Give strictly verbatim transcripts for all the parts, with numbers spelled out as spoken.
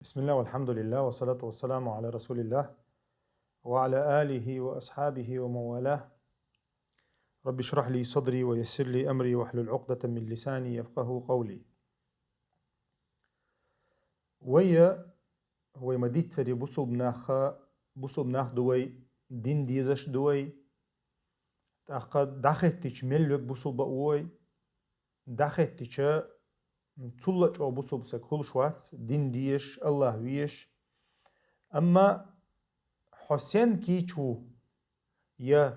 بسم الله والحمد لله والصلاة والسلام على رسول الله وعلى آله وأصحابه ومن والاه. رب اشرح لي صدري ويسر لي أمري واحلل عقدة من لساني يفقهوا قولي. Вай, вай ма дийцаре бусулба нах, бусулба нах ду вай, дин дезаш ду вай. ТӀаккха дӀахеттича мел верг бусулба а ву вай. ДӀахеттича цул а чӀогӀа бусулба саг хулаш вац, дин дезаш, АллахӀ везаш. Амма хьо сен кийча ву, е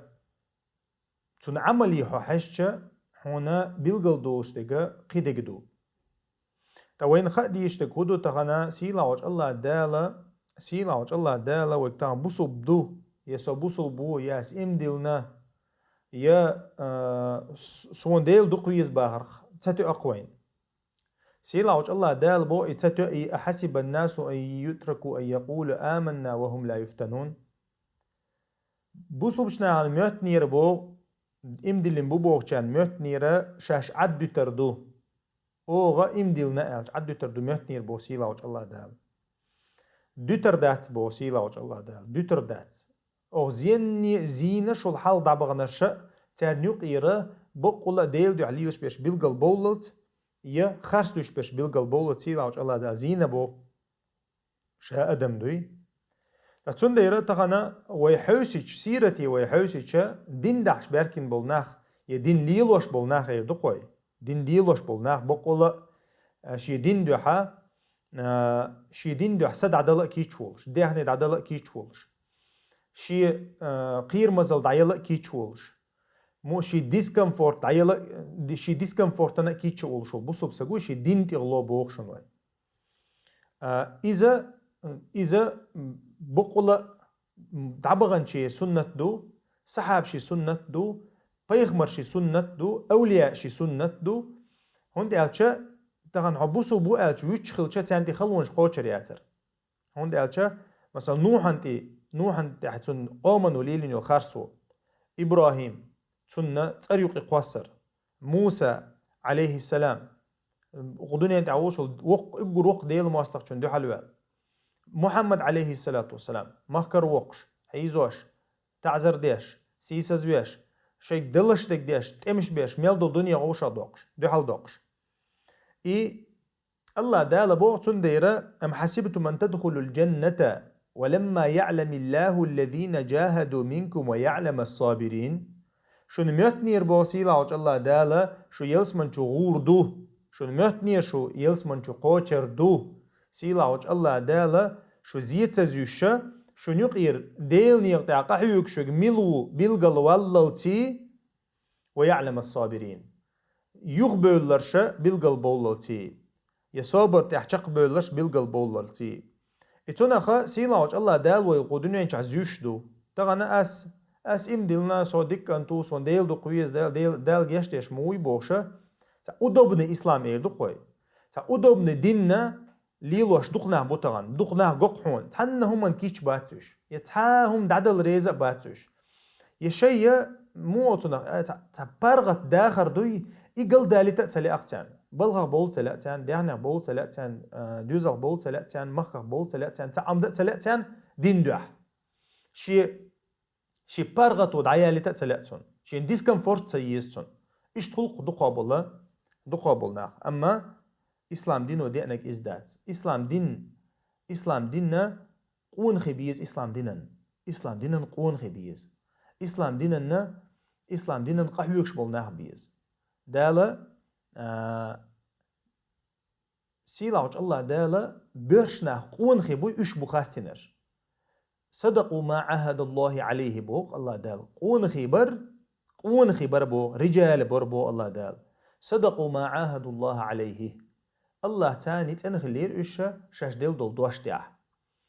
цун Ӏамале хьо хьежача, хьона билгал долаш дерг кхы дерг ду. ТӀаккха вайна хаа дезаш дерг хӀу ду тахан? Сийлахьча АллахӀ Дала, сийлахьча АллахӀ Дала вайга тахан бусулба ду, е со бусулба ву, е аз иман диллина, е, а, с-, сона Даьла дукха веза бахарах ца тоъакх вайна. Сийлахьча АллахӀ Дала боху и ца тоъий: «أحسب الناس أن يتركوا أن يقولوا آمنا وهم لا يفتنون». Бусулбача нахана моьттанера боху, иман диллина бу бохучарна моьттанера шаьш Ӏад дуьтар ду. Оха иман диллина аьлча Ӏад дуьтар ду моьттанера боху сийлахьча АллахӀ Дала. Дуьтар дац боху сийлахьча АллахӀ Дала. Дуьтар дац. Оха зене, зийнаш, шул хьалха дӀабаханарш а, царна юкъера баккъала а Даьла дуьхьа лелаш берш билгал бовллалц, е харц луьйш берш билгал бовллалц сийлахьча АллахӀ Дала зийна боху ша адам дуй. Ткъа цундела тахан вай хьовсича, сирате вай хьовсича, дин дахьаш баьркина болу нах, е дин лелош болу нах эр ду-кх вай. Дин лелош болу нах баккъала а, шен дин дуьхьа, а, шен дин дуьхьа са дӀадала а кийча волуш, даьхни дӀадала а кийча волуш, шен, а, кхерамазалла дӀаяла а кийча волуш, мо шен дискомфорт дӀаяла а, шен дискомфортана а кийча волуш волу бусулба саг ву, шен дин тӀехула боху шуна вай. А, иза, иза баккъала а дӀабаханчеран суннат ду, сахьабашин суннат ду, пайхамаршин суннат ду, авлияашин суннат ду. ХӀунда аьлча тахан хьо бусулба ву аьлча вуьтуш хилча, царна тӀе халонаш кхочур яцара. ХӀунда аьлча, масала, Нухьан тӀе, Нухьан тӀехь цунна къомано лелийна йолу харцо, ИбрахӀим, цунна цӀар юкъе кхоссар, Муса, Ӏалайхиссалам, кху дуьнен тӀехь волуш волу воккха, уггар воккха Делан мостагӀчунна дуьхьал ваьлла, Мухьаммад, Ӏалайхиссалату вассалам, махкара воккхуш, хьийзош, таӀзар деш, сийсазвеш, шайга далаш дерг деш, тӀемаш беш, мел долу дуьне вовшах доккхуш, дуьхьал доккхуш. И АллахӀ Дала боху цундела: «أم حسبتم أن تدخلوا الجنة ولما يعلم الله الذين جاهدوا منكم ويعلم الصابرين». Шуна моьттанера боху сийлахьчу АллахӀ Дала, шу ялсамани чу гӀур ду. Шуна моьттанера шу ялсамани чу кхочур ду. Сийлахьчу АллахӀ Дала шу зе ца зуьйш, шуна юкъера Делан некъа тӀехь къахьоьгуш верг мила ву билгал валлалций, «ويعلم الصابرين». Юхабевлларш билгал бовллалций, я собар тӀехь чекхбевлларш билгал бовллалций. И цунах сийлахьчу АллахӀ Дала вай кху дуьнен чохь зуьйш ду. Тахана ас, ас иман диллина, со дика кӀант ву, суна Дела дукха веза, Дала, Дела, Дала гечдеш ма вуй бохуш, цхьа удобный ислам эр ду-кх вай. Цхьа удобный динна лелош дукха нах бу тахана, дукха нах го-кх хьуна, цхьанна хӀуманна кийча бац уьш, я цхьа хӀума дӀадала реза а бац уьш. Я шайна, муха оцунах, а, цхьа, цхьа паргӀат дахар дуй, и галдалийта а ца лаьа-кх царна. Балхах бовла ца лаьа царна, даьхнех бовла ца лаьа царна, а, доьзалх бовла ца лаьа царна, махках бовла ца лаьа царна, цхьа Ӏамда а ца лаьа царна дин дуьхьа. Шен, шен паргӀато дӀаялийта а ца лаьа цунна, шен дискомфорт ца еза цунна. Иштта гӀуллакх ду кхобула, ду кхобула нах. Амма ислам дино деанарг иза дац. Ислам дин, ислам динна къонахий беза ислам динан. Ислам динан къонахий беза. Ислам динанна, ислам динан къахьоьгуш болу нах беза. Дала, а, сийлахьчу АллахӀ Дала боьрша нах къонахий буй, уьш бу хастийнарш. «صدقوا ما عاهدوا الله عليه», боху АллахӀ Дала. Къонахий бар, къонахий бар боху, рижала бар боху АллахӀ Дала. «صدقوا ما عاهدوا الله عليه». АллахӀ царна цӀена хиллера уьш шаьш делла долу дош тӀехь.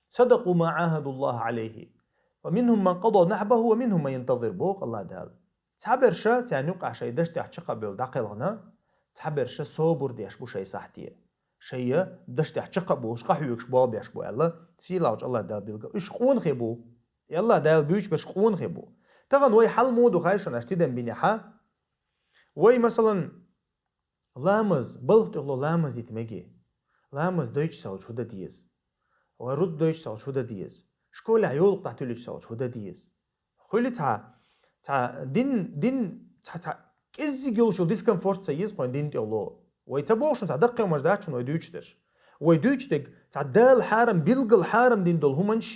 «صدقوا ما عاهدوا الله عليه. فمنهم من قضى نحبه ومنهم من ينتظر», боху АллахӀ Дала. Цхьаберш царна юкъахь шайн даш тӀехь чекхбевлла дӀакхелхина, цхьаберш собар деш бу шайн сахьте. Шайн даш тӀехь чекхболуш, къахьоьгуш болх беш бу аьлла, сийлахьчу АллахӀ Дала билгал. Уьш къонахий бу. И АллахӀ Дала буьйцуш берш къонахий бу. Тахана вай хьал муха ду хаьий шуна, аша тидам бинехь? Вай, масалан, ламаз, балха тӀехула ламаз дита меге. Ламаз дайча саьлча хӀу дан деза? Вай рузба дойчу сахалча хӀу дан деза? Школехь йолу тӀехь туьллуьйтуш сахалча хӀу дан деза? Хуьли цхьа, цхьа дин, дин, цхьа, цхьа кӀеззиг йолуш йолу дискомфорт ца еза кхойн дин тӀехь ло. Вай ца боху шуна, цхьа даккхий хӀуманаш дац шуна вай дуьйцуш дерш. Вай дуьйцуш дерг цхьа Дала хьарам билггал хьарам дин долу хӀуманаш,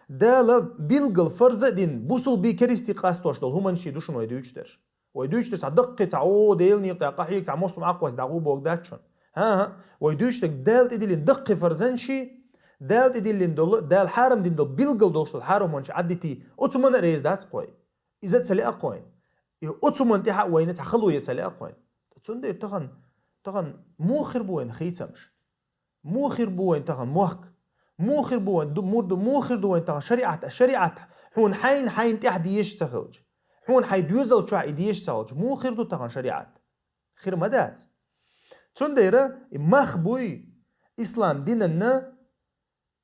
Дала билггал фарза а дин, бусулбий керистий къастош долу хӀуманаш ду шуна вай дуьйцуш дерш. Вай дуьйцуш дерш цхьа даккхий, цхьа о, Делан некъа тӀехь къахьега, цхьа массо а Ӏаккхосса дӀагӀу боху дац шуна. ХӀан-хӀа, вай дуьйцуш дерг Дала тӀедиллина даккхий фарзанаш, Дала тӀедиллина долу, Дала хьарам дин долу билггал долуш долу хьарам хӀуманаш Ӏаддитий, оцу хӀуманна а реза дац кхой. Иза а ца лаьа кхойн. И оцу хӀуманна тӀехь а вайна цхьа хало ян ца лаьа кхойн. Цундела тахана, тахана муха хир бу вайна хийцамаш? Муха хир бу вайна тахана мохк? Муха хир бу вайна ду-, мурд-, муха хир ду вайна тахана шариӀат? ШариӀат хьуна хьайна, хьайна тӀехь дезаш ца хилча, хьуна хьайн доьзал чохь и дезаш ца хилча, муха хир ду тахана шариӀат? Хир ма дац. Цундела и мах буй, ислам динанна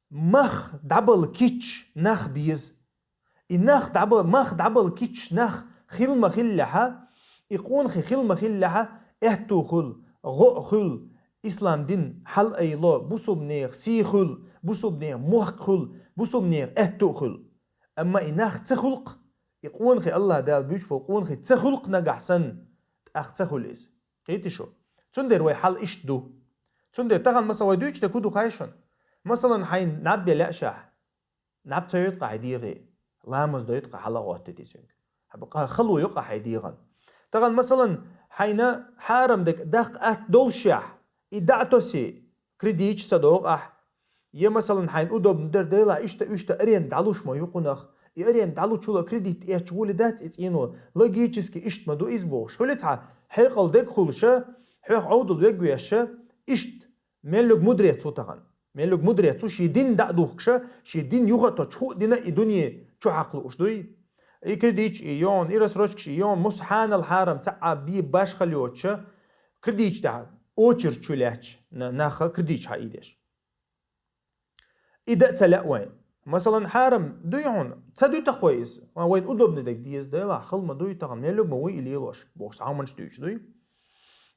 мах дӀабала кийча нах беза. И нах дӀаба-, мах дӀабала кийча нах хила ма-хиллехьа, и къонахий хила ма-хиллехьа, аьтту хуьлу, гӀо а хуьлу, ислам дин хьалаайо, бусулбанех сий хуьлу, бусулбанех мохк хуьлу, бусулбанех аьтту а хуьлу. Амма и нах ца хуьлу-кх, и къонахий, АллахӀ Дала буьйцуш болу къонахий ца хуьлу-кх нагахь санна, тӀаккха ца хуьлу иза. Кхетий шу? Цундела вай хьал иштта ду. Цундела тахана, масала, вай дуьйцуш дерг хӀун ду хаьий шуна? Масалан, хьайна наб бен лаьа шахь, наб ца йойту-кх хьайн дегӀе, ламаз дойту-кх, хьала а гӀоттуьйту цуьнга. Хьан бакъ-, хало йо-кх хьайн дегӀан. Тахана, масалан, хьайна хьарам дерг даккха атта доллушехь, и дӀа а тосий, кредиташ ца догӀу ахь. Я, масалан, хьайна удобно дерг, Дела, иштта, иштта аренда дӀалуш ма ю кхунах. И аренда дӀалучул а кредит эцча гӀоле дац и цӀено. Логически иштта ма ду иза бохуш. Хуьли цхьа хьекъал дерг хуьлуша, хьоьх Ӏовдал вег веша, иштта. Мел верг мудрец ву тахана? Мел верг мудрец ву, шен дин дӀа а духкуша, шен дин юха а тоьттуш, хӀуъа дина и дуьне чу хьакха лууш дуй? И кредиташ и йогӀун, и рассрочкаш и йогӀун, муса хьанал хьарам цхьа а бен башхалла йоцуша, кредиташ тӀехь очередь чу лаьтташ на-, наха кредиташ хьаийдеш. И дан а ца лаьа вайн. Масалан, хьарам дуй хьуна, ца дуьту-кх вай иза. Ма вайн удобный дерг деза, Дела, хала ма дуй тахана, мел верг ма вуй и лелош, бохуш, цхьа хӀуманаш дуьйцуш дуй.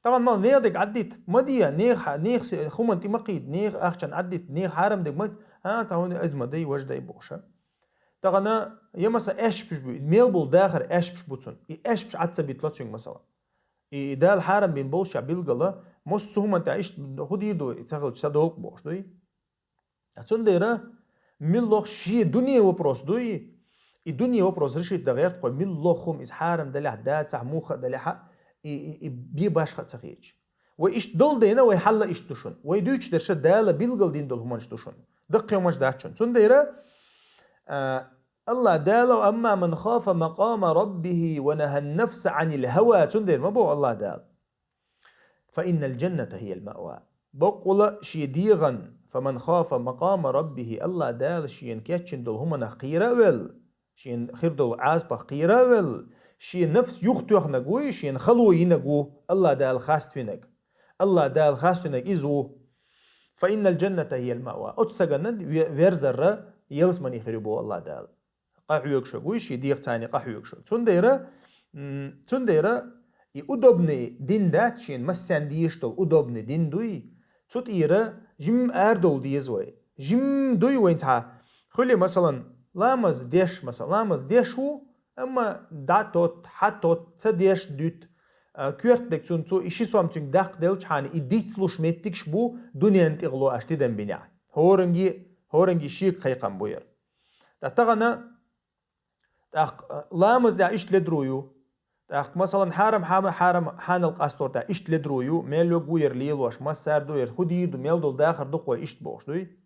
Тахана мала нехан дерг Ӏаддита ма де, нехан, нехан се-, хӀуманна тӀе ма кхийда, нехан ахчанна Ӏаддита, нехан хьарам дерг ма, а, тахана иза ма дай, важа дай бохуша. Тахана, я, масала, аьшпаш бу, мел болу дахар аьшпаш бу цунна. И аьшпаш Ӏад ца битало цуьнга, масала. И, и Дала хьарам бина болуш а билгала, массо а хӀуманна тӀехь иштта хӀун дийр ду, и ца хилча, ца долу-кх бохуш дуй? А цундела, муьлхха шен дуьне вопрос дуй, и дуьне вопрос решить дан гӀерта кхой, муьлхха хӀума иза хьарам далехь, дацахь, муха а далехьа, и, и, и бен башха а ца хеташ. Вай иштта долу дена, вай хьал а иштта ду шуна. Вай дуьйцуш дерш Дала билгал дина долу хӀуманаш ду шуна. Даккхий хӀуманаш дац шуна. Цундела, а, АллахӀ Дала: «Амма ман хафа макъама раббихи ва нахана нафса Ӏанил хӀава», цундела ма боху АллахӀ Дала: «Фа иннал джанната хиял маъва». Баккъала шен дегӀан, «фа ман хафа макъама раббихи», АллахӀ Дала шена кечйина долу хӀуманах кхера а велла, шена хир долу Ӏазапах кхера а велла, шен нафс юхатоьхнарг вуй, шена хало йинарг ву, АллахӀ Дала хаставинарг. АллахӀ Дала хаставинарг иза ву. «Фа иннал джанната хиял маъва». Оцу стагана ве-, верзарра ялсамани хир ю боху АллахӀ Дала. Къахьоьгуш верг вуй, шен дегӀаца къахьоьгуш верг. Цундела, м, цундела и удобный дин дац шена, массарна дезаш долу удобный дин дуй, цу тӀера жимма арадовла деза вай. Жимма дуй вайн цхьа, хуьли, масалан, ламаз деш, масалан, ламаз деш ву, амма дӀатот, хьатот, ца деш дуьту, а, коьртаниг цунна цо и ши сом цуьнга даккха делчхьана, и дицлуш меттигаш бу дуьненна тӀехула аша тидам бинехь. ХӀоранге, хӀоранге шега кхайкхам бу яра. Ткъа тахана, тӀаккха, а, ламаз тӀехь иштта ледро ю. ТӀаккха, масалан, хьарам, хьама-, хьарам, хьанал къастор тӀехь иштта ледро ю. Мел верг ву яра лелош, массара ду яра, хӀун дийр ду, мел долу дахар ду-кх вай иштта бохуш дуй.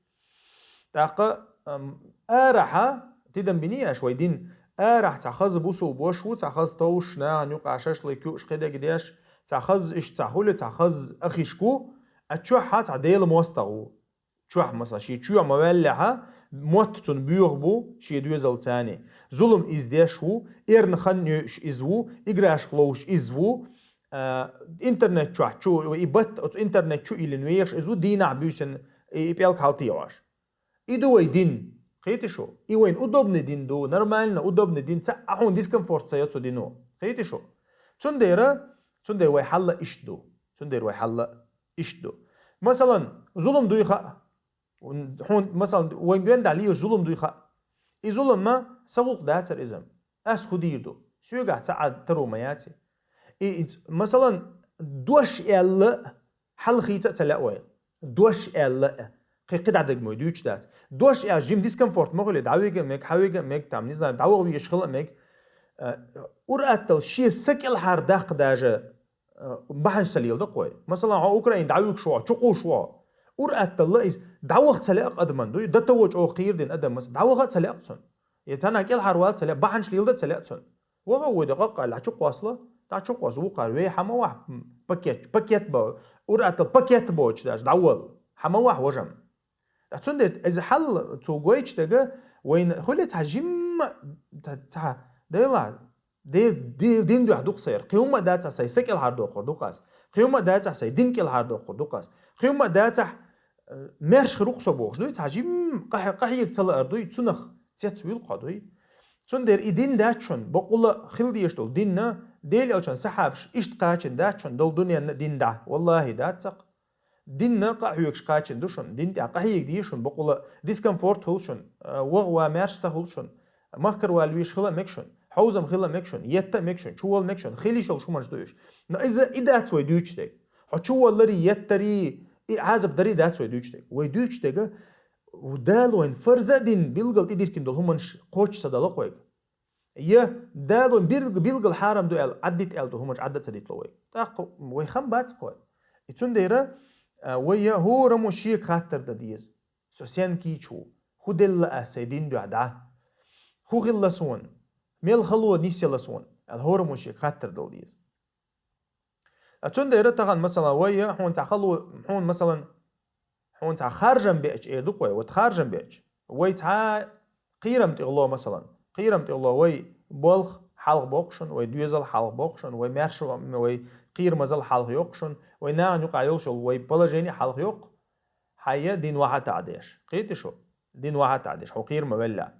ТӀаккха, ам, арахьа, тидам биний аша вай дин, арахьа цхьа хаза бусулба ваша ву, цхьа хаза товш, нахана юкъахь шашлык юуш, кхидерг деш, цхьа хаза иштта, цхьа хуьли, цхьа хаза ахиш ву, а чохь цхьа Делан мостагӀа ву. Чохь, масала, шен чоь ма ваьллехьа, мотт цунна боьха бу, шен доьзалца. Зулам иза деш ву, эрна хан йойуш иза ву, играшка ловш иза ву, а, интернет чохь чу, и бат оцу интернет чу йиллина вехаш иза ву, дийнахь буьйсанна и, и пӀелг хьалтайош. И ду вай дин. Кхетий шу? И вайн удобный дин ду, нормально, удобный дин. Цхьа а хьуна дискомфорт ца йо цу дино. Кхетий шу? Цундела, цундела вай хьал а иштта ду. Цундела вай хьал а иштта ду. Масалан, зулам дуй хаьа. Хьун, масалан, вайн гондахь лелаш зулам дуй хаьа. И зулам ма са гӀулакх дацар иза. Ас хӀу дийр ду? Соьгахь ца Ӏа таро ма яций. И, и, масалан, дош аьлла, хьалхийца а ца лаьа вай. Дош аьлла, кхы кхы дӀадагмой дуьйцуш дац. Дош аьлла, жим дискомфорт ма хуьлий, дӀавига а мег, хьавига а мег, там, не знаю, дӀаваха везаш хила а мег. Э, ур-аттал шен са кӀелхьардаккха даже, э, бахьанаш ца леладаккха вай. Масалан, хьо Украин дӀавуьгуш ву, чукхувш ву. Ур-атталла иза дӀаваха ца лаьа адаман дуй, до того чӀогӀа кхийра дина адам, дӀаваха а ца лаьа цунна. Я цхьаннахьа кӀелхьарвала ца лаьа, бахьанаш леладан а ца лаьа цунна. Ваха а вуй дӀакъакъал, дӀачукхоссала, дӀачукхосса вукхар, вай хьа ма вахь, м, пакет, пакет бо, ур-аттал пакет боцуш даже, дӀавала. Хьа ма вахь, важа-м. Ткъа цундела иза хьал цо гойтуш дерг, вайна хуьлий цхьа жимма, ца, ца, дела, де, де, дин дуьхьа ду-кх сайра. Кхин хӀумма а дацахь, сай са кӀелхьардоккхур ду-кх ас. Кхин хӀумма а дацахь, сай дин кӀелхьардоккхур ду-кх ас. Кхин хӀумма а дацахь, э, маьрша хир ву-кх со бохуш дуй, цхьа жимма къахье-, къахьега ца лаар дуй, цунах цецвуьйлу-кх хьо дуй. Цундела и дин дац шуна, бакъволла хила дезаш долу дин, Делан Элчан сахьабаш иштта кхачийна дац шуна, долу дуьненна а дин дӀа. Валлахьи, дац-кх. Динна къа а хьоьгуш кхачийна ду шуна, дин тӀехь къахьега деза шуна, бакъволла дискомфорт хуьлу шуна, а, ваха ван маьрша ца хуьлу шуна, махкара вала везаш хила а мег шуна, хьовзам хила а мег шуна, етта а мег шуна, чувала мег шуна, хила йиш йолуш хӀуманаш ду уьш. Но иза и дац вай дуьйцуш дерг. Хьо чувалари, еттари, и Ӏазап дари дац вай дуьйцуш дерг. Вай дуьйцуш дерг, Дала вайна фарз а дина, билггал тӀедиркина долу хӀуманаш кхоччуш ца дало-кх вайга. Я Дала вайна бил-, билггал хьарам ду аьлла, Ӏаддита аьлла долу хӀуманаш Ӏадда а ца дитало вайга. ТӀаккха вай хам бац-кх вай. И цундела, а, вай я хӀораммо шега хаттар дан деза. Со сенна кийча ву? ХӀу делла ас сайн дин дуьхьа дӀа? ХӀу хилла суна? Мел хало нисъелла суна? Аьлла, хӀораммо шега хаттар дала деза. А цундела тахана, масалан, вай, хьуна цхьа хало, хьуна, масалан, хьуна цхьа харжам беача эр ду-кх вай, вот харжам беача. Вай цхьа кхерам тӀехула, масалан, кхерам тӀехула вай болх хьалха боккхушун, вай доьзал хьалха боккхушун, вай маьрша, вай кхерамазал хьалха йоккхушун, вай нахана юкъахь йолуш йолу вай положение хьалха йоккху, хьайя дин вахьа таӀдеш. Кхетий шу? Дин вахьа таӀдеш, хьо кхера ма велла.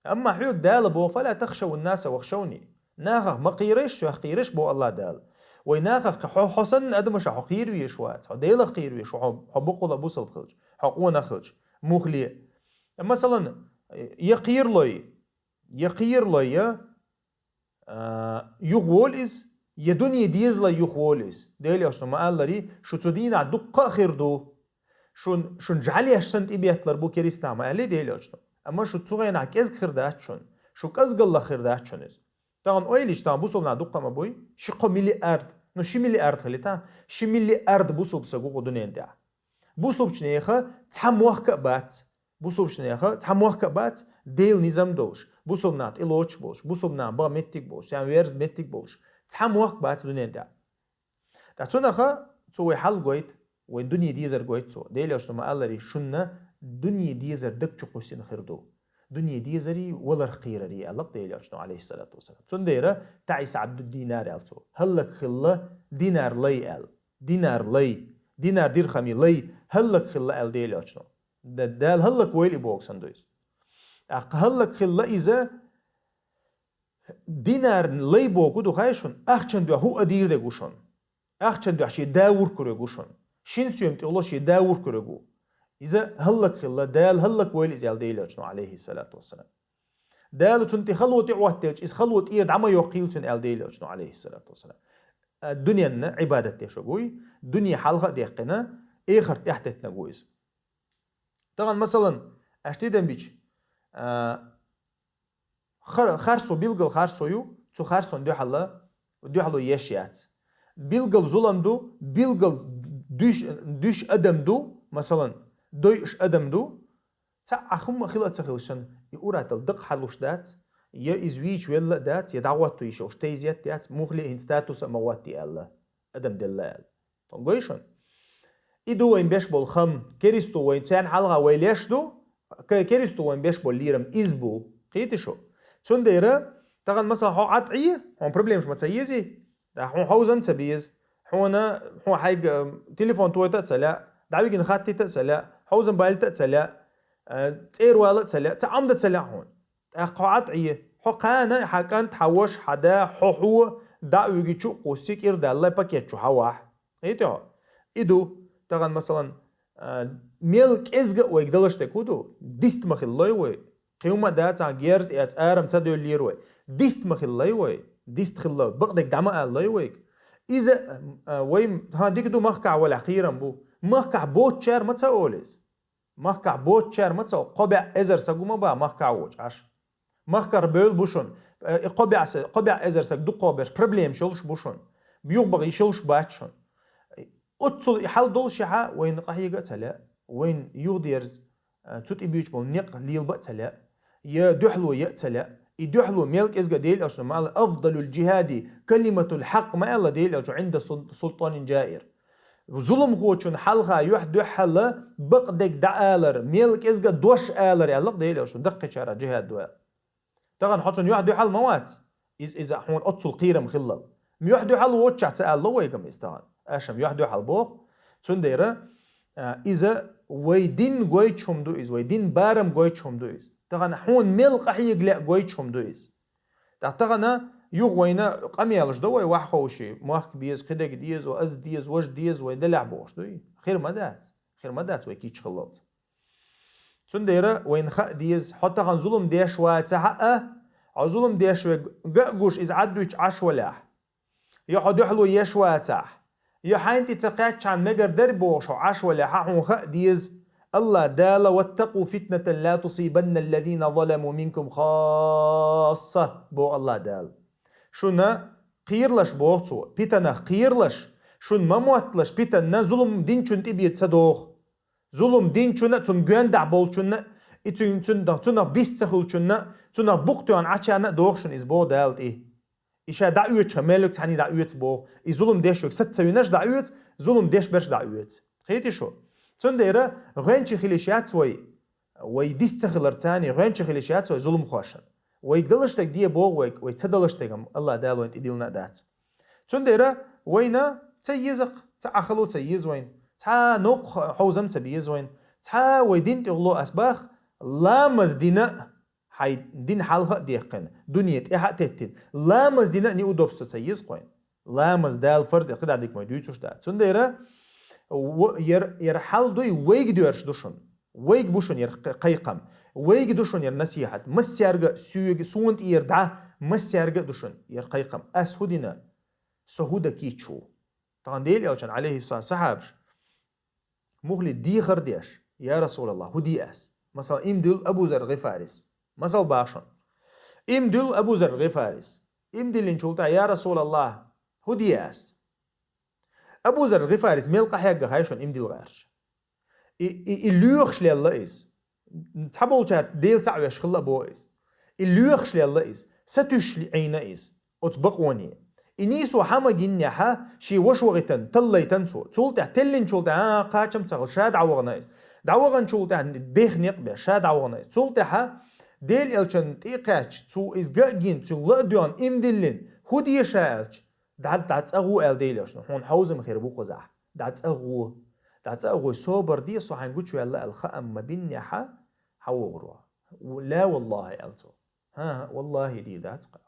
Амма хьоьга Дала боху: «Фала тахшавун-наса вахшавни». Нахах ма кхерайша, соьх кхерайша, боху АллахӀ Дала. Вай нахах кхе-, хьо, хьо санна адамаша хьо кхера везаш вац, хьо Делах кхера везаш ву, хьо, хьо бакъволла бусалба хилча, хьо къонах хилча, мухле. Масалан, я кхералой, я кхералой, я, а, юхаволу иза, я дуьне дезалой юхаволу иза. Делан Элчано ма-аллара, шу цу дийнахь дуккха а хир ду. Шун, шун жӀаьлеш санна тӀебетталур бу кериста, ма аьллий Делан Элчано. Амма шу цу хенахь кӀезиг хир дац шуна. Шу кӀезигаллах хир дац шуна иза. Тахана ойла йича, тахана бусалба нах дуккха а ма буй? Ши-кхо миллиард, ну, ши миллиард хилийта, ши миллиард бусалба саг ву-кх дуьнен тӀехь. Бусалбачу нехан цхьа мохк а бац. Бусалбачу нехан цхьа мохк а бац, Делан низам долуш, бусалба нах тӀелоцуш болуш, бусалба нах бан меттиг болуш, шайн верза меттиг болуш, цхьа мохк бац дуьнен тӀехь. Ткъа цунах цо вай хьал гойту, вай дуьне дезар гойту цо. Делан Элчано ма-аллара, шуна дуьне дезар даг чу кхуссина хир ду. Дуьне дезарий, валарх кхерарий, аьлла-кх Делан Элчано, алейхиссалату вассалам. Цундела таӀиса Ӏабдуд-динар аьлла цо. ХӀаллакьхилла динар лай аьлла. Динар лай. Динар дирхамий лай. ХӀаллакьхилла аьлла Делан Элчано. Да-, Дала хӀаллаквойла и боху санна ду иза. ТӀаккха хӀаллакьхилла иза, динар лай боху ду хай шуна, ахчан дуьхьа хӀуъа дийр дерг ву шуна. Ахчан дуьхьа шен да вуркург ву шуна. Шин соьма тӀехула шен да вуркург ву. Иза хӀаллакьхилла, Дала хӀаллаквойла иза аьлла Делан Элчано, алейхиссалату вассалам. Дала цунна тӀе хало тӀе Ӏоттаделча, иза хало тӀера дӀа ма йоккхийла цуьнан аьлла Делан Элчано, алейхиссалату вассалам. А, дуьненна Ӏибадат деш ву иза. Дуьне хьалха а даьккхина, эхарт тӀехь теттинарг ву иза. Тахана, масалан, аьш тидам бича, а, хар-, харцо, билггал харцо ю, цу харцонна дуьхьала, дуьхьало еш яц. Билггал зулам ду, билггал дуьш, дуьш адам ду, масалан, дойуш адам ду, цхьа а хӀумма хила а ца хилча, и ур-аттал дакъа хьалуш дац, я иза вийча велла а дац, я дӀагӀотто йиш йолуш тайзет а яц, мухле а хӀинца статуса а ма гӀоттий аьлла, адам делла аьлла. Гой шуна? И ду вайн беш болу хам, керисто вайн царна хьалха вай леш ду, ке-, керисто вайн беш болу лерам иза бу. Кхетий шу? Цундела, тахана, масала, хьо ӀатӀий, хьуна проблемаш ма ца езий? Да, хьуна хьовзам ца беза. Хьуна, хьуна хьайга, м, телефон тойта а ца лаьа, дӀавигина хаттийта а ца лаьа, хьовзам балийта а ца лаьа, э, цӀера вала а ца лаьа, цхьа Ӏамда ца лаьа хьуна. ТӀаккха хьо ӀатӀий, хьо кхана, хьан кӀант, хьан ваша, хьан да, хьо хьо, дӀа а вуьгича а кхуссий, кӀира даллалц пакет чу хьавахь. Кхетий хьо? И ду, тахана, масалан, А, мел кӀезга а вайга далаш дерг хӀун ду? Дист ма хиллой вай. Кхин хӀума а дац, герз а эц, арам ца доьллера вай. Дист ма хиллой вай. Дист хилла, бакъдерг дӀа ма аллой вайга. Иза, а, вай, хӀан, дика ду, махкахь валахь кхерам бу. Махкахь боцучара ма ца олу иза. Махкахь боцучара ма ца олу, кхо бӀе эзар саг хӀума бан махкахь воцуш Ӏаш. Махкара бевлла бу шуна. Э, кхо бӀе са-, кхо бӀе эзар саг дукхагӀберш, проблемаш йолуш бу шуна. Юхабаха йиш йолуш бац шуна. Оццул и хьал долушехь, вайна къахьега а ца лаьа, вайна юхадерза, э, цу тӀе буьйцуш болу некъ лелабан а ца лаьа, я дуьхьало ян а ца лаьа. И дуьхьало мел кӀезга а Делан Элчано ма аьлла: «Афдалул джихади калиматул хьакъ», ма аьлла Делан Элчано, «Ӏинда сул-, султанин джаир». Зуламхочун хьалха юьхь-дуьхьал бакъдерг дӀаалар, мел кӀезга а дош алар аьлла-кх Делан Элчано, даккхийчарах джихад ду аьлла. Тахана хьо цунна юьхь-дуьхьал ма вац, иза, иза хьуна оццул кхерам хиллал. Юьхь-дуьхьал воцучохь ца аьлла вайга-м иза тахана. Аша-м юьхь-дуьхьал боху. Цундела, а, иза вай дин гойтуш хӀума ду иза, вай дин барам гойтуш хӀума ду иза. Тахана хьуна мел къахьега лаьа гойтуш хӀума ду иза. ТӀаккха тахана юха вайна къамелаш до вай ваха ховший, мохк беза, кхидерг деза, аз деза, важа деза, вай делахь бохуш дуй? Хир ма дац. Хир ма дац вай кийча хиллалц. Цундела вайна хаа деза, хьо тахана зулам деш вацахь а, хьо зулам деш верг ган а гуш иза Ӏад дуьтуш Ӏаш валахь, я хьо дуьхьало еш вацахь, я хьайна тӀе ца кхаьччхьана мегар дара бохуш хьо Ӏаш валахь, хьуна хаа деза, АллахӀ Дала: «Ваттакъу фитнатан ла тусибанна аллазина заламу минкум хасса», боху АллахӀ Дала. Шуна кхералаш, боху Цо, питанах кхералаш, шуна ма мотталаш питанна зулам динчун тӀе бен ца доху. Зулам динчунна а, цунна гоьндахь болчунна а, и цуьнан, цуьнан, цунах бист ца хуьлучунна а, цунах букъ тоьхна Ӏачарна а доху шуна иза, боху Дала тӀе. И ша дӀаоьцуш хан мел верг цхьаьний дӀаоьцу боху. И зулам деш верг саца ца винарш дӀаоьцу, зулам деш берш дӀаоьцу. Кхетий шу? Цундела гӀоьнча хила йиш яц вай, вай дис ца хилар царний, гӀоьнча хила йиш яц вай зуламхошна. Вайга далаш дерг де боху вайга, вай ца далаш дерг-м АллахӀ Дала вайна тӀедиллина а дац. Цундела вайна ца еза-кх, цхьа Ӏахало ца еза вайна, цхьа новкъа хьовзам ца беза вайна, цхьа вай дин тӀехула ас бах, ламаз дина а, хьайн дин хьалха а дехкина, дуьне тӀаьхьа а теттина, ламаз дина а неудобство ца еза-кх вайна. Ламаз Дала фарз а кхидӀа дика ма дуьйцуш дац. Цундела во-, яр-, яр хьал дуй, вайга доьрзуш ду шуна. Вайга бу шуна яр кхайкхам. Вайга ду шуна яр насихьат. Массаьрга а соьга, суна тӀера дӀа, массаьрга а ду шуна яр кхайкхам. Ас хӀун дина? Со хӀун дан кийча ву? Тахана Делан Элчанна, Ӏалайхиссалам, сахьабаш муххале дехар деш: «Я РасулаллахӀ, хӀун де ас?» Масала, ийман дилла Абу Зар ГӀифарис. Масал бах шуна. Ийман дилла Абу Зар ГӀифарис. Ийман диллинчул тӀаьхьа: «Я РасулаллахӀ, хӀун де ас?» Абу Зар ГӀифарис мел къахьегна хай шуна ийман дилла гӀерташ? И, и, и лоьхуш лелла иза. Цхьаболчара Дела цхьаъ веш хилла а боху иза. И лоьхуш лелла иза. Сатуьйсуш Ӏийна иза оцу бакъоне. И нийсо хьан ма гиннехьа, шен ваша вахийтина, таллайтина цо. Цул тӀаьхьа теллинчул тӀаьхьа, а, кхачам ца хилла, ша дӀавахана иза. ДӀаваханчул тӀаьхьа беха некъ беш, ша дӀавахана иза. Цул тӀаьхьа Делан Элчанна тӀе а кхаьчча, цо иза ган а гина, цуьнга ла а доьгӀна, ийман диллина, хӀун де ша аьлча, дӀа, дӀа цӀа гӀо аьлла Делан Элчано, хьуна хьовзам хир бу кхузахь. ДӀа цӀа гӀо. ДӀа цӀа а гӀой, собар де, со хьайна гучуваьлла аьлла хаам ма биннехьа, хьан вогӀур ву? Ла валлахӀи, аьлла цо. ХӀан-хӀа, валлахӀи, дийр дац-кх.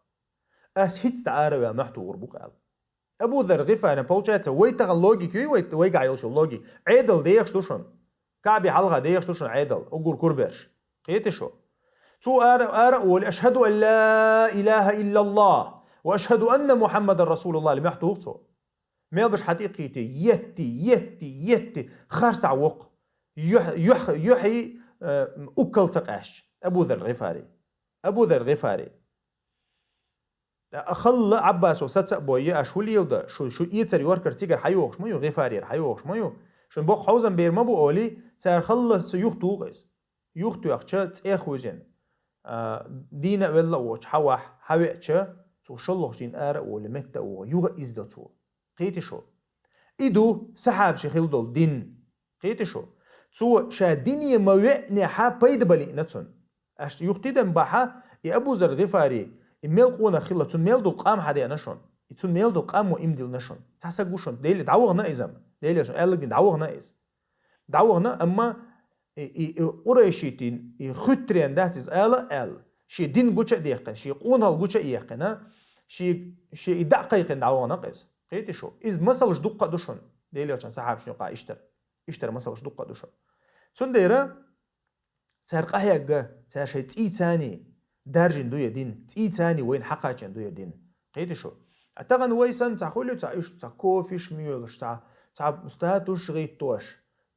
Ас хӀинцца дӀа ара а ваьлла, мохь тухур бу-кх, аьлла. Абу Зар ГӀифарин, получается, вай тахана логика юй, вай, вайгахь йолуш йолу логика. Ӏедал дехаш ду шуна. КаӀбе хьалха дехаш ду шуна Ӏедал, уггар курберш. Кхетий шу? Цо ара, ара а волий: «Ашхаду ан ла илахӀа иллаллахӀ ва ашхаду анна Мухьаммадан расулуллахӀ», аьлла, мохь туху цо. Мел беш хьан тӀе а кхийти, етти, етти, етти, харцахь воккху. Юьхь-, юьхь-, юьхьий, э, уккал ца къаьсташ. Абу Зар ГӀифари. Абу Зар ГӀифари. Халла Ӏаббасо саца а бойи, аша хӀун леладо, шу, шу эцар йоркар цигара хьайогӀуш ма ю, ГӀифарера хьайогӀуш ма ю. Шун боккха хьовзам бер ма бу олий, цара халласа юхатуху иза. Юхатоьхча, цӀех вуьзина, а, дийна а велла а воцуш, хьавахь, хьавеача, цо шолгӀачу дийнахь ара а волий, метта а вогӀу, юха а иза до цо. Кхетий шу? И ду сахьабаши хила долу дин. Кхетий шу? Цо ша дине ма веънехьа пайда бан лиъна цунна. Аша юхатидам бахьа, и Абу Зар ГӀифари, и мел къонах хилла, цунна мел долу къам хьадеана шуна. И цунна мел долу къам мо ийман диллина шуна. Цхьа саг ву шуна, Деле дӀавахана иза-м. Деле шуна аьлларг дина дӀавахана иза. ДӀавахана, амма и, и, и къурайшитийн, и хуьттаренна дац иза ала а аьлла, шен дин гуча а дехкина, шен къонахалла гуча а ехкина, шен, шен и дӀа а кхайкхина дӀавахана-кх иза. Кхетий шу? Иза масалш дуккха а ду шуна, Делан Элчан сахьабашна юкъахь иштта. Иштта масалаш дукха ду шуна. Цундела цара къахьегна, цара шоай цӀийца даржийна ду ер дин, цӀийца вайна хьакхаьчна ду ер дин. Кхетий шу? А тахан вай санна цхьа хуьлу, цхьа уьш, цхьа кофеш моьлуш, цхьа, цхьа статусаш гӀиттош.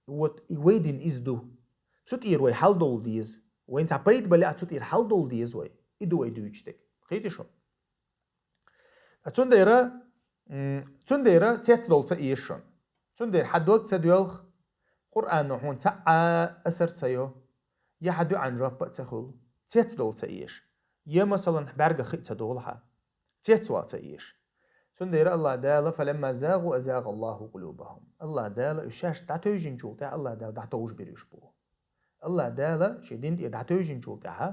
Вот и вай дин из ду. Цу тӀера вай хьалдовла деза. Вайна цхьа пайда бале а, цу тӀера хьалдовла деза вай. И ду вай дуьйцуш дерг. Кхетий шу? А цундела, м, цундела цецдовла ца еза шуна. Цундела хьа дог ца доьлха, Къуръано хьуна цхьа а асар ца йо, я хьа дуӀан жоп а ца хуьлу, цецдовла ца еза. Я, масалан, бӀаьргах хи а ца долу хьан, цецвала ца еза. Цундела АллахӀ Дала: «فلما زاغوا أزاغ الله قلوبهم». АллахӀ Дала уьш шаьш дӀатевжинчул тӀаьхьа АллахӀ Дала дӀатовжабир уьш боху. АллахӀ Дала шен дин тӀера дӀатевжинчул тӀаьхьа,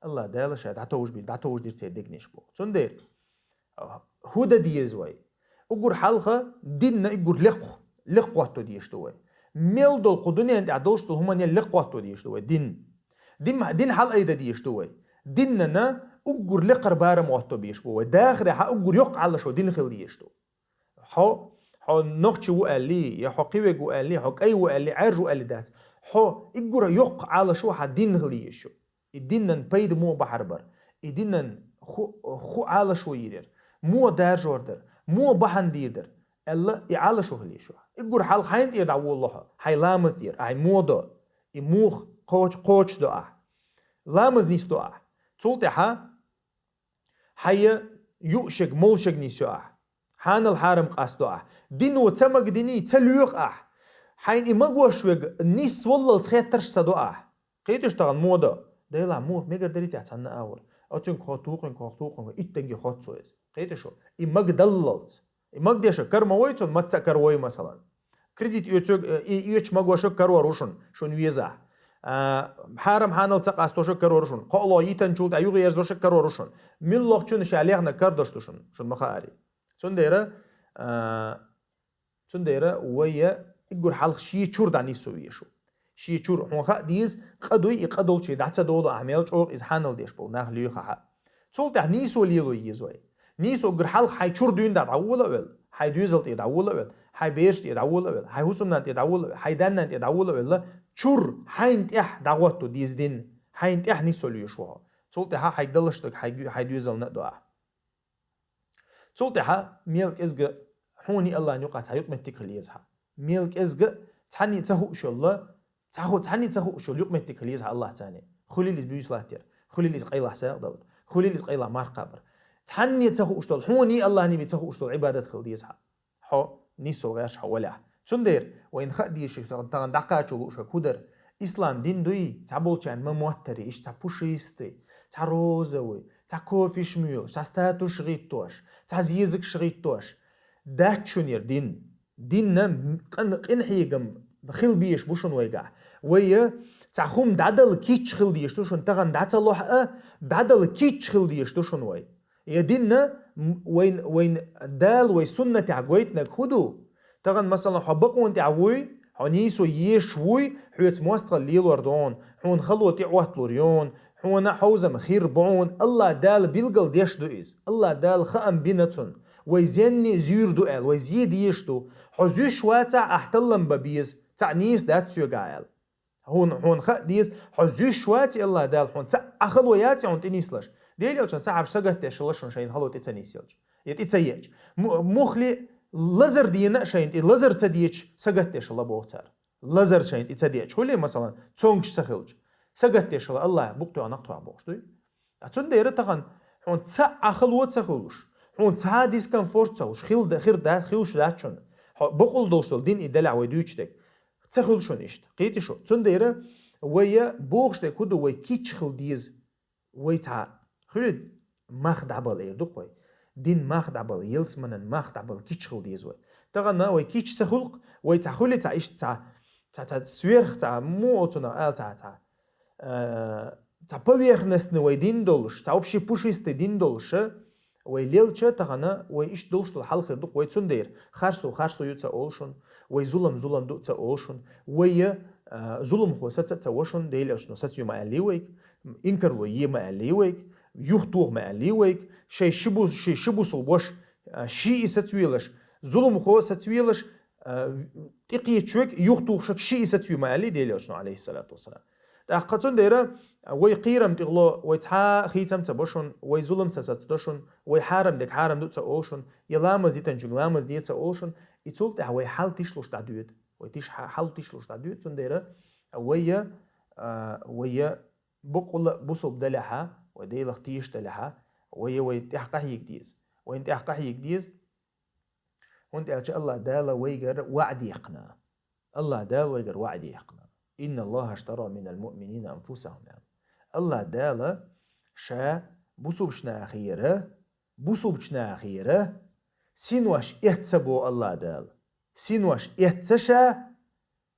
АллахӀ Дала ша дӀатовжабир, дӀатовжадира церан дегнаш боху. Цундела хӀун дан деза вай? Уггар хьалха динна уггар лекха, лекха хӀотто дезаш ду вай. Мел долу кху дуьнен тӀехь долуш долу хӀуманел лекха хӀотто дезаш ду вай дин. Дин, дин хьалаайда дезаш ду вай. Диннана уггар лекхара барам хӀотто безаш бу вай. Дахарехьа уггар йоккха Ӏалашо дин хила дезаш ду. Хьо, хьо нохчи ву аьллий, я хьо кхиверг ву аьллий, хьо кӀай ву аьллий, Ӏаьржа ву аьллий дац. Хьо уггар йоккха Ӏалашо хьан дин хила езаш ю. И динан пайда муха бахьар бара? И динан хӀу, хӀу Ӏалашо йийр яра? Муха даржор дара? Муха бахьана дийр дара? Аьлла, и Ӏалашо хила езаш ю. Уггар хьалха хьайна тӀера дӀаволало хьо, хьайн ламаз тӀера, ахь муха до? И муха кхочу, кхочушдо ахь? Ламаз нисдо ахь. Цул тӀаьхьа хьайн юушег, молушег нисйо ахь. Хьанал хьарам къастадо ахь. Дино ца магадиний, ца лоьху ахь. Хьайна и магош верг нисваллалц хеттарш ца до ахь. Кхетий шу тахана муха до? Дела, муха мегар дарий те цхьанна агӀор? Оцуьнга хӀотта, хӀокхуьнга хӀотта, хӀокхуьнга хӀотта, итт денге хӀотта цо иза. Кхетий шу? И магадаллалц. И магадешег кара ма вой цунна, маца а кара вой, масалан. Кредит оьцург, э, и оьцуш магошаг карор ву шуна, шуна везахь. А, хьарам хьанал ца къастошаг карор ву шуна. КхоалгӀа йитанчул тӀаьхьа юхаерзошаг карор ву шуна. Муьлххачунна ша лехнарг карадош ду шуна, шуна ма хаарий. Цундела, а, цундела вай уггар хьалха шен чуьра дӀанисвала везаш ву. Шен чуьра, хьуна хаа деза, къа дуй, и къа долчу дӀа ца долу ахь мел чӀогӀа иза хьанал деш болу нах лоьхахь. Цул тӀаьхьа нийсо лело еза вай. Нийсо уггар хьалха хьайн чуьра дуьйна дӀа дӀавола а велла, хьайн доьзал тӀера дӀавола а велла, хьайн бераш тӀера дӀавола а велла, хьайн хӀусамнана тӀера дӀавола а велла, хьайн даьннана тӀера дӀавола а велла, чуьра хьайна тӀехь дӀахӀотто деза дин, хьайна тӀехь нийсо лоьшуш ву хьо. Цул тӀаьхьа хьайн даллаш дерг хьайн, хьайн доьзална а до ахь. Цул тӀаьхьа мел кӀезга хьуний АллахӀна юкъахь цхьа юкъаметтиг хила еза хьан. Мел кӀезга цхьанний ца хууш йолла, цхьа ху-, цхьанний ца хууш йолла юкъаметтиг хила еза хьан АллахӀ цани. Хуьлийла иза буьйсалаттера, хуьлийла иза къайлаха сагӀа далар, хуьлийла иза къайлаха марха кхабар. Цхьанний ца хууш долу, хьуний АллахӀний бен ца хууш долу Ӏибадат хила деза хьан. Хьо нийсо гӀерташ хьо валехь. Цундела вайна хаа дезаш тахана дӀакхачо луушаг хӀун дара? Ислам дин дуй, цхьаболчарна ма моттарий, иштта цхьа пушистый, цхьа розовый, цхьа кофеш моьлуш, цхьа статусаш гӀиттош, цхьа зезагаш гӀиттош. Дац шуна яра дин. Динна къин-, къинхьегам хила безаш бу шуна вайгахь. Вай цхьа хӀума дӀадала кийча хила дезаш ду шуна, тахана дӀа ца лохь а, дӀадала кийча хила дезаш ду шуна вай. Я динна, м, вайн, вайн Дала вай суннатехь гойтинарг хӀун ду? Тахана, масалан, хьо бакъонан тӀехь вуй, хьо нийсо езаш вуй, хьоьца мостагӀалла лелор ду хьуна, хьуна хало тӀеӀотталур ю хьуна, хьуна хьовзам хир бу хьуна, АллахӀ Дала билгал деш ду иза. АллахӀ Дала хаам бина цунна. Вай зенне а зуьйр ду аьлла, вай зе дезаш ду. Хьо зуьйш вацахь, ахь таллам бан беза, цхьаъ нийса дац соьгахь аьлла. Хьуна, хьуна хаа деза, хьо зуьйш ваций, АллахӀ Дала хьуна цхьаъ а хало яций хьуна тӀенислуш. Делан элчан сахьабаш сагатдеш хилла шуна шайна хало тӀе ца нисъелча, я тӀе ца еача. Му-, муххале лазар дена а шайна тӀе лазар ца деча сагатдеш хилла боху цара. Лазар шайна тӀе ца деача. Хуьлий, масалан, цомгаш ца хилча. Сагатдеш хилла, АллахӀ букъ тоьхна, накъ тоьхна бохуш дуй? А цундела тахана хьуна цхьаъ а хало ца хуьлуш, хьуна цхьа а дискомфорт ца хуьлуш, хила да-, хир да-, хуьлуш дац шуна. Хьо бакъволуш долуш долу дин и делахь вай дуьйцуш дерг. Ца хуьлу шуна иштта. Кхетий шу? Цундела вай бохуш дерг хӀун ду, вай кийча хила деза. Вай цхьа хуьлий мах дӀабала эр ду-кх вай. Дин мах дӀабала, ялсаманан мах дӀабала кийча хила деза вай. Тахана вай кийча ца хуьлу-кх, вай цхьа хуьлий цхьа иштта цхьа, цхьа, цхьа сверх, цхьа муха оцунах ала, цхьа, цхьа, э, цхьа поверхностный вай дин долуш, цхьа общепушистый дин долуш, вай лелча тахана, вай иштта долуш долу хьал хир ду-кх вай цундела. Харцо харцо ю ца олу шуна, вай зулам зулам ду ца олу шуна, вай, а, зуламхо саца а ца во шуна, Делан элчано сацо ма аьллий вайга, инкарло е ма аьллий вайга, юхатоха ма аьллий вайга, шайн ши бус-, ши, ши бусулба ваша, а, шиъ сацавелаш, зуламхо сацавелаш, а, тӀекхеча вег юхатухаш ши и сацаве ма аьллий Даьла Элчано, Ӏалайхи ссалату вассалам. ТӀаккха цундела вай кхерам тӀехьа ло, вай цхьа хийцам ца бо шун, вай зулам ца сацадо шун, вай хьарам дег хьарам ду ца олу шун, я ламаз дитанчуьнга ламаз де ца олу шун, и цул тӀаьхьа вай хьал тишлуш дӀадоьду. Вай тиш-, хьал тишлуш дӀадоьду, цундела вай я, а, вай я бакъволу бусулба далехьа, вай Делах тешаш далехьа, вай я вай тӀехь къахьега деза. Вайна тӀехь къахьега деза, хӀунда аьлча АллахӀ Дала вайгара ваӀда яьккхина. АллахӀ Дала вайгара ваӀда яьккхина. «Инна Аллаха аштара минал муъминина анфусахум», аьлла. АллахӀ Дала ша бусулбачу нахера, бусулбачу нахера синош эцна боху АллахӀ Дала. Синош эцна ша,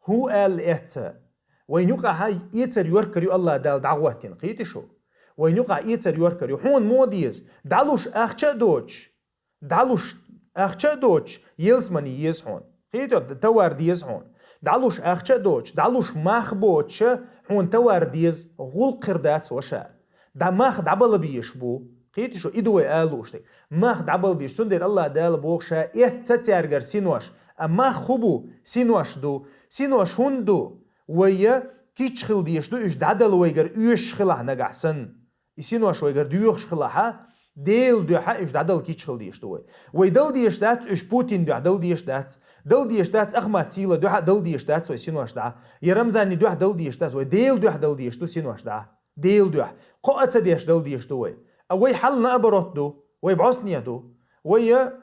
хӀун аьлла эцна? Вайна юкъахь эцар йоьркар ю АллахӀ Дала дӀахӀоттийна, кхетий шу? Вайна юкъахь эцар йоьркар ю. Хьуна муха деза? ДӀалуш ахча а доцуш, ДӀалуш ахча а доцуш, ялсамани еза хьуна. Кхетий, товар деза хьуна. ДӀалуш ахча а доцуш, дӀалуш мах боцуша, хьуна товар деза, гӀуллакх хир дац ваша. ДӀа мах дӀабала безаш бу. Кхетий шу, и ду вай ала лууш дерг. Мах дӀабала безаш. Цундела АллахӀ Дала боху ша эцна цаьргара синош. А мах хӀун бу? Синош ду. Синош хӀунда ду? Вай я кийча хила дезаш ду, уьш дӀадала вайгара оьшуш хилахь нагахь санна. И синош вайгара доьхуш хилахьа, Делан дуьхьа уьш дӀадала кийча хила дезаш ду вай. Вай дала дезаш дац, уьш Путин дуьхьа дала дезаш дац. Дала дезаш дац, Ахмат Сила дуьхьа дала дезаш дац вай синош дӀа. Я Рамзанни дуьхьа дала дезаш дац, вай Делан дуьхьа дала дезаш ду синош дӀа. Делан дуьхьа. Кхоъ а ца деш дала дезаш ду вай. А вай хьал наоборот ду. Вай бӀостанехьа ду. Вай я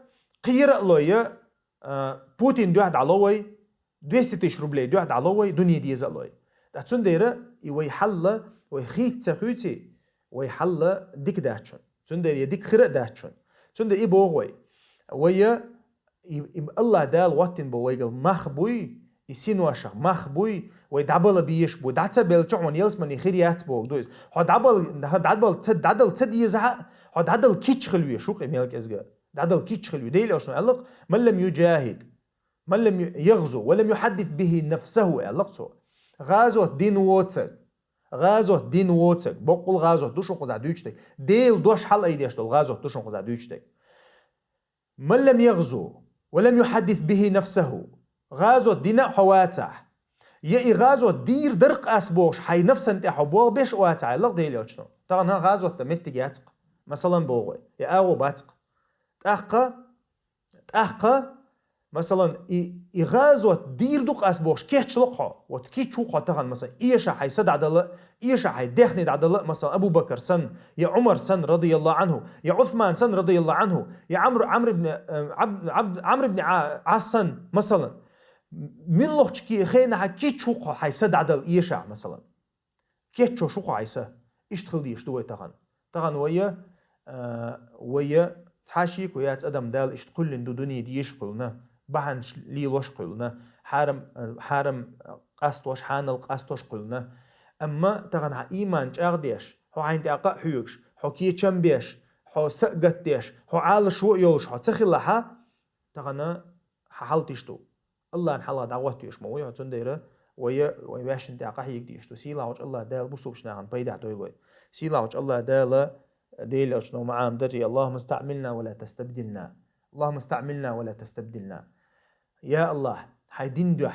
кхера а лой, я, а, Путин дуьхьа дӀало вай. Двести тысяч рублей дуьхьа дӀало вай, дуьне деза а лой. Ткъа цундела и вай хьал, вай хийца ца хуьйций, вай хьал дика дац шуна. Цундела я дика хир а дац шуна. Цундела и боху вай. Вай я, и, и АллахӀ Дала хӀоттийна бо вайгара мах буй, и синошах мах буй, вай дӀабала безаш бу, дӀа ца белча хьуна ялсамани хир яц боху ду иза. Хьо дӀабала, хьо дӀабала ца, дӀадала ца дезахь а, хьо дӀадала кийча хила веза, шу-кх и мел кӀезга. ДӀадала кийча хила веза. Дела аьлла шуна аьлла-кх: «Ман лам юджахид». «Ман лам ю-, ягъзу ва лам юхьаддис бихи нафсаху», аьлла-кх цо. ГӀазот дина воцург. ГӀазот дина воцург. Боккъал гӀазот ду шуна кхузахь дуьйцуш дерг. Делан дош хьалаайдеш долу гӀазот ду шуна кхузахь дуьйцуш дерг. «Ман лам ягъзу ва лам юхьаддис бихи нафсаху». ГӀазот дина а хьо вацахь. Я и гӀазот дийр дара-кх ас бохуш, хьайн нафсан тӀе хьо болх беш а вацахь, аьлла-кх Дела аьллачо. Тахана гӀазот дан меттиг яц-кх. Масалан, боху вай. Я агӀо бац-кх. ТӀаккха ТӀаккха, масалан, и, и гӀазот дийр ду-кх ас бохуш, кийча ло-кх хьо. Вот кийча ву-кх хьо тахана, масалан, эша хьайн са дӀадала, эша хьайн даьхни дӀадала, масалан, Абу Бакр санна, я Ӏумар санна, радияллаху Ӏанху, я Ӏусман санна, радияллаху Ӏанху, я Ӏамр, Ӏамр ибн, э, Ӏабд, Ӏабд, Ӏамр ибн Ӏа-, Ӏас санна, масалан. Муьлххачу ки-, хенахьа кийча ву-кх хьо хьайн са дӀадала эша, масалан. Кийча ву-кх хьо хьайн са. Иштта хила дезаш ду вай тахана. Тахана вай, а, вай цхьа шеко яц, адам Дала иштта кхоьллина ду дуьне дезаш кхоьллина, бахьанаш лелош кхоьллина, хьарам, а, хьарам къастош, хьанал къастош кхоьллина. Амма тахана хьан ийман чӀагӀдеш, хьо хьайна тӀехь къа а хьоьгуш, хьо кечам беш, хьо са а гатдеш, хьо Ӏалашо а йолуш хьо ца хилахьа, тахана хьан хьал тиша ду. АллахӀна хьалха дӀахӀоттош ма вуй хьо, цундела вай, вай ваьшшина тӀехь къахьега дезаш ду. Сийлахьчу АллахӀ Дала бусулбачу нахана пайдехь дойла вай. Сийлахьчу АллахӀ Дала Делан элчано ма Ӏамадар, «Аллахумма стаъмилна ва ла тастабдилна. Аллахумма стаъмилна ва ла тастабдилна». Я АллахӀ, хьайн дин дуьхьа,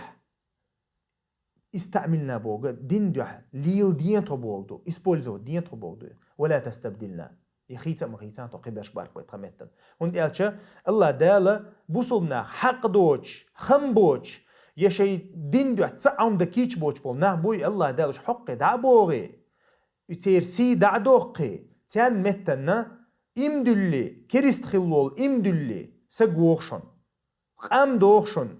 истаъмилна боху, дин дуьхьа, леладе тхо боху ду, использовать де тхо боху ду. «Ва ла тастабдилна». И хийца а ма хийцахь тхо, кхин берш баккха бай тхан меттана. ХӀунда аьлча АллахӀ Дала бусулба нах хьакъ доцуш, хам боцуш, я шайн дин дуьхьа цхьа Ӏамда кийча боцуш болу нах буй, АллахӀ Дала уьш хьокхий дӀа а бохий, и церан сий дӀа а доккхий, царна меттана иман дуьллий, керист хилла волу иман дуьллий саг вогӀу шуна. Къам доху шуна.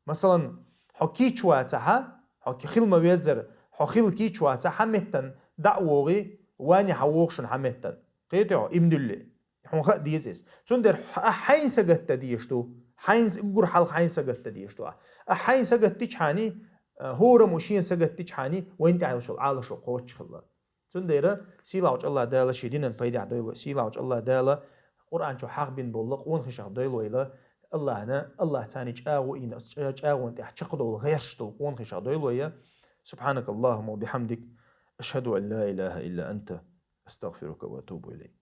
Масалан, хьо кийча вацахьа, хьо ки-, хила ма-веззара, хьо хила кийча вацахьа, хьан меттана дӀа а вогӀий, ванехьа вогӀу шуна хьан меттана. Кхетий хьо, иман дуьллий. Хьуна хаа деза иза. Цундела хьо-, ахь хьайна сагатдан дезаш ду. Хьайна с-, уггар хьалха хьайна сагатдан дезаш ду ахь. Ахь хьайна сагатдичхьаний, а, хӀора мо шена сагатдичхьаний, вайна тӀехь йолуш йолу Ӏалашо кхочуш хилла. Цундела сийлахьчу АллахӀ Дала шен динан пайдехь дойла вай. Сийлахьчу АллахӀ Дала Къуръан чу хьахбина болу къонахашах дойла вайла. АллахӀна, АллахӀ царна чӀагӀо йина, чӀа-, чӀагӀонан тӀехь чекхдовла гӀерташ долу къонахашах дойла вай. Субхьанакаллахумма ва бихьамдик. Ашхаду ан ла илаха илла анта. Астагфирука ва атубу илайк.